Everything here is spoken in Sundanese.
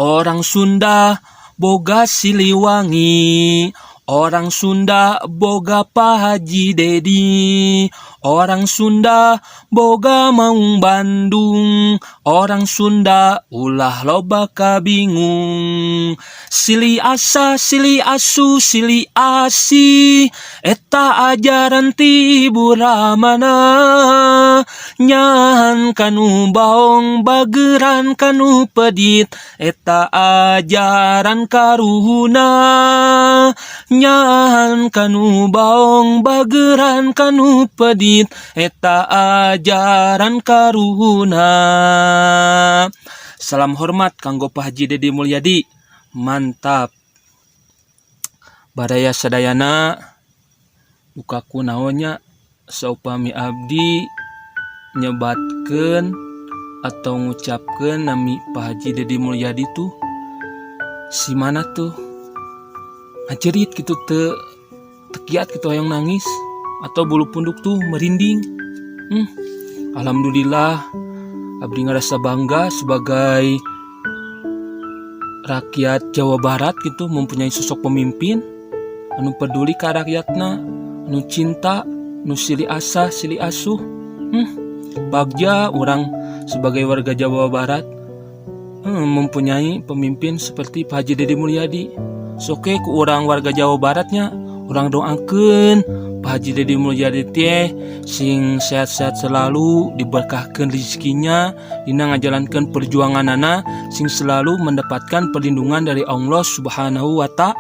Orang Sunda boga Siliwangi. Orang Sunda boga Pak Haji Dedi. Orang Sunda boga Maung Bandung. Orang Sunda ulah loba kabingung. Silih asah, silih asuh, silih asih, eta ajaran ti Ibu Ramana. Nyaahan kanu baong, bageran kanu pedit, eta ajaran karuhuna. Nyaahan kanu baong, bageran kanu pedit, eta ajaran karuhuna. Salam hormat kanggo Pak Haji Dedi Mulyadi. Mantap. Baraya sadayana, duka kunaon nya, saupami abdi nyebatkeun atau ngucapkeun nami Pak Haji Dedi Mulyadi tuh si mana tuh ngajerit gitu, teu kiat gitu, hayang nangis atau bulu punduk tuh merinding. Alhamdulillah, abdi ngerasa bangga sebagai rakyat Jawa Barat gitu, mempunyai sosok pemimpin anu peduli ka rakyatna, anu cinta, nu silih asah silih asuh. Bagja urang sebagai warga Jawa Barat mempunyai pemimpin seperti Pak Haji Dedi Mulyadi. Sok ku urang warga Jawa Baratnya, urang doakan Pak Haji Dedi Mulyadi teh sing sehat-sehat selalu, diberkahkan rezekinya dina ngajalankan perjuanganana, sing selalu mendapatkan perlindungan dari Allah Subhanahu wa Ta'ala.